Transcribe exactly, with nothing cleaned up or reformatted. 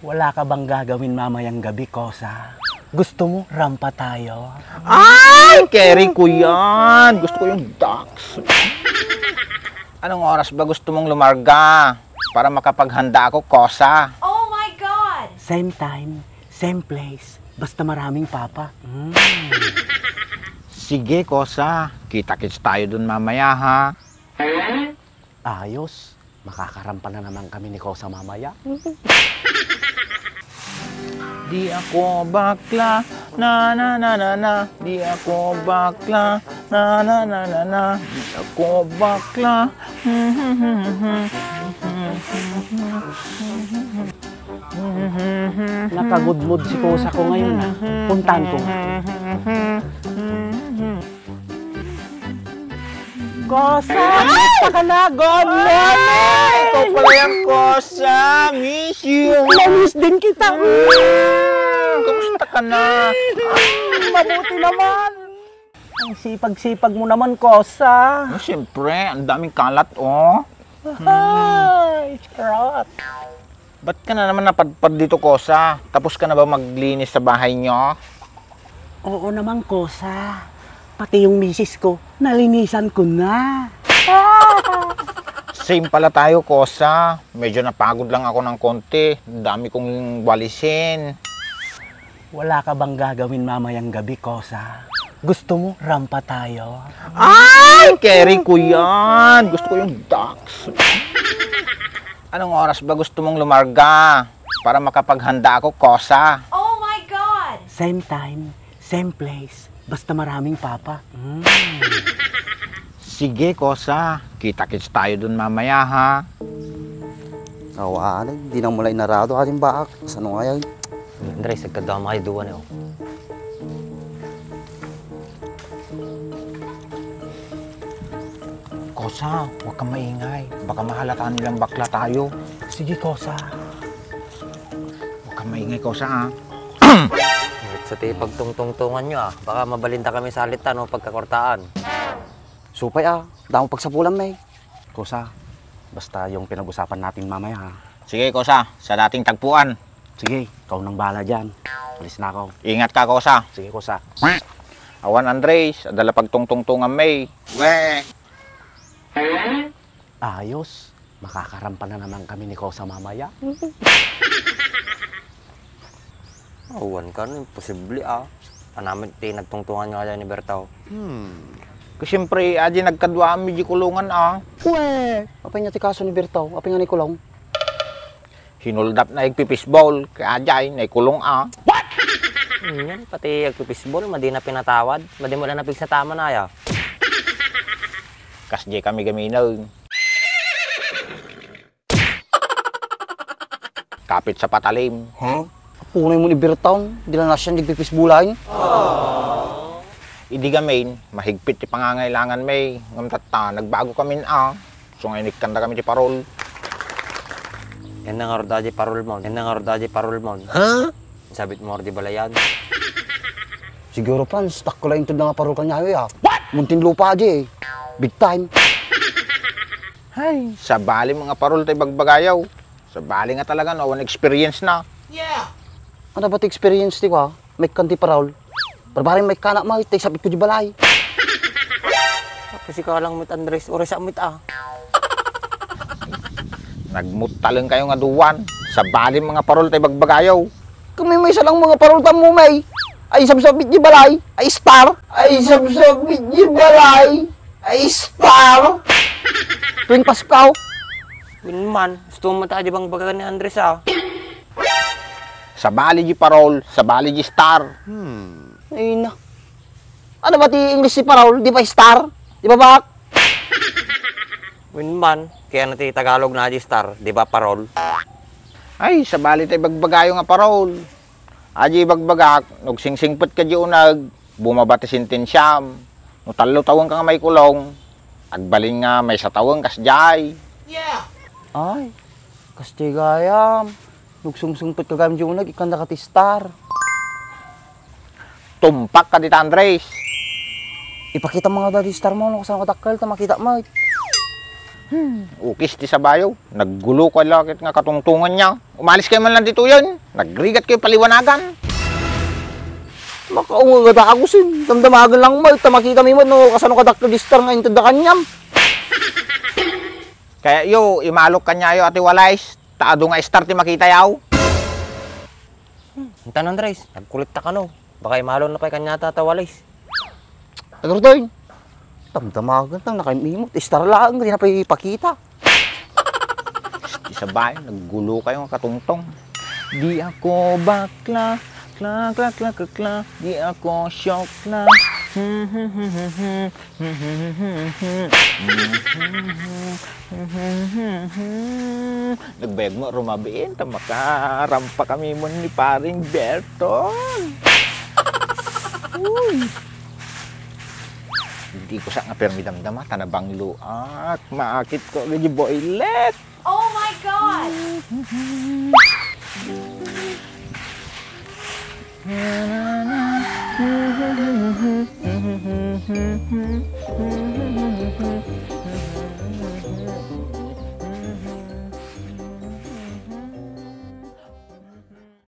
Wala ka bang gagawin mamayang gabi, Kosa? Gusto mo, rampa tayo? Ay, carry ko yan. Gusto ko yung ducks. Anong oras ba gusto mong lumarga para makapaghanda ako, Kosa? Oh my God! Same time, same place. Basta maraming papa. Mm. Sige, Kosa. Kita-kits tayo dun mamaya, ha? Ayos. Makakarampa na naman kami ni Kosa mamaya. Di ako bakla, na, na, na, na, na. Di ako bakla, na, na, na, na, na. Di ako bakla. Naka-good mood si Kosa ko ngayon, ah. Puntahan ko nga. Kosa, kamusta ka na? Good morning! Ay, ikaw pala yan, Kosa. Miss you. Na-miss din kita. Mm. Kamusta ka na? Ay, mabuti naman. Ang sipag-sipag mo naman, Kosa. Ah, siyempre, ang daming kalat, oh. Ay, charot. Ba't ka na naman napadpad dito, Kosa? Tapos ka na ba maglinis sa bahay nyo? Oo naman, Kosa. Pati yung misis ko, nalinisan ko na. Same pala tayo, Kosa. Medyo napagod lang ako ng konti. Dami kong walisin. Wala ka bang gagawin mamayang gabi, Kosa? Gusto mo, rampa tayo? Ay, carry ko yan. Gusto ko yung ducks. Anong oras ba gusto mong lumarga para makapaghanda ako, Kosa? Oh my God! Same time, same place. Basta maraming papa. Mm. Sige, Kosa. Kita-kits tayo dun mamaya, ha? Awan, di na mulay narado ating baak. Saan nga yan? Andres, nagkadama kayo duwa na, oh. Kosa, huwag kang maingay. Baka mahalata nilang bakla tayo. Sige, Kosa. Huwag kang maingay, Kosa, ah. Sa ti pagtungtungtungan nyo, ah. Baka mabalinda kami sa alitan o pagkakortaan. Supay, ah. Damo pagsapulan, may. Kosa, basta yung pinag-usapan natin mamaya, ha? Sige, Kosa. Sa dating tagpuan. Sige, ikaw nang bahala dyan. Alis na ako. Ingat ka, Kosa. Sige, Kosa. Awan, Andres, adala pagtungtungtungan, may. We. Ayos. Makakarampa na naman kami ni Kosa mamaya. Awan ka, no? Imposible, ah. Anamit ti nagtungtungan nga ni Bertaw. Hmm. Kasi siyempre, adi nagkaduami di kulungan, ah. We! Apay nga ti kaso ni Bertaw? Apay nga ni kulong? Hinuldap na igpipisbol, kaya ajay, naikulong, ah. What? Yan, pati agpipisbol, madi na pinatawad. Madi mo lang napigsataman, aya. Kas di kami gaminaw. Kapit sa patalim. Huh? Apunay mo ni Bertaw, di lang na siya nagpipisbulain. Idi gamin, mahigpit ti pangangailangan, may. Ngem tatta, nagbago kamin, ah. So nga inikkanda kami ti parol. Yan na nga rod, aji parol mo. Yan na nga rod, aji parol mo. Ha? Sabit mo, di balayan. Siguro, Franz, takko lang inted nga parol kaniayo, ah. What? Muntinlupa, aji, eh. Big time. Ay, sabali mga parol tay bagbagayaw. Sabali nga talaga, no? One experience na. Yeah. Ano ba ti experience ti kwa? May kan ti parol. Barbaring may kanak mo, tay sabit ko di balay. Kasi ka lang mit Andres, uri sa mit ah. Nagmutaleng kayo nga duwan. Sabali mga parol tay bagbagayaw. Kami may isa lang mga parol ta mo, may. Ay, sabsabit di balay. Ay, star. Ay, sabsabit di balay. Ay, star. Tuwing Pasko. Win man, gusto mo mata di bang baga ni Andres ah. Sabali di parol, sabali di star. Hmm. Ay na. Ano ba ti English ti parol? Di ba star? Di ba bak? Win man, kaya na ti Tagalog na di star, di ba parol? Ay, sabali tay bagbagayo nga parol. Aji bagbagak, nagsingsingpet ka di unag, bumaba ti sentensiam. No tallo tawen ka nga maikulong, agbalin nga maysa tawen kas jay. Yeah. Ay, kas jay gayam. Nagsungsungpet ka gayam di unag, ikkan da ka ti star. Tumpak ka dita, Andres. Ipakita mo nga da ti star mo, no, kasano ka dakkel, ta makita mo. Hmm, ukis ti sabayo. Naggulo kayo lakit nga katungtungan niya. Umalis kayo man lang dito yun. Nagrigat kayo paliwanagan. Makaunga ka dagusin. Damdamagan lang mo, ta makita mi mo, no, kasano ka dakkel di star nga inted da kaniam. Kaya yo, imalok kanyayo, Ate Walay, ta adu nga star ti makita yaw. Hmm, intan Andres, nagkulit ta kano. Baka imalon na pay kanyata, Ate Walay. Agurdoy, damdamagan tang nakaimimot. Star laeng, di na pay ipakita. Di sabay, naggulo kayo nga katungtong. Di ako bakla, kla, kla, kla, kla, kla. Di ako syokla. Nagbayag mo, rumabiin, ta makarampa kami mo ni paring Berton. Uy. Di ko sa nga permi damdama, ta nabangloak. Maakit ko, gagi boylet. Oh my God!